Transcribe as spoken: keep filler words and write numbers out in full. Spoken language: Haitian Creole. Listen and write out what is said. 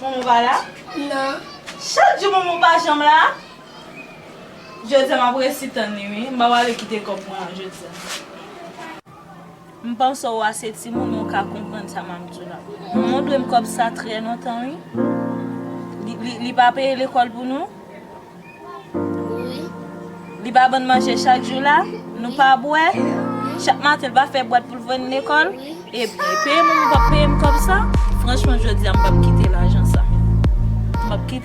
Manman pa la? Non. Chak jou manman pa janm la? Jodi a m ap resi tann li, wi. M pa prale kite kòb mwen an jodi a. M panse w ase timoun, men w ka konprann sa m ap di w la. Manman dwe m kòb sa trè lontan, wi. Li, li, li pa peye lekòl pou nou? Wi. Li pa ban n manje chak jou la? Nou pa bwè? Chak maten, li pa fè bwat pou l voye n lekòl? Wi. E, e peye m, ou p ap peye m kòb sa? Franchman, jodi a, m p ap kite lajan sa. M p ap kite.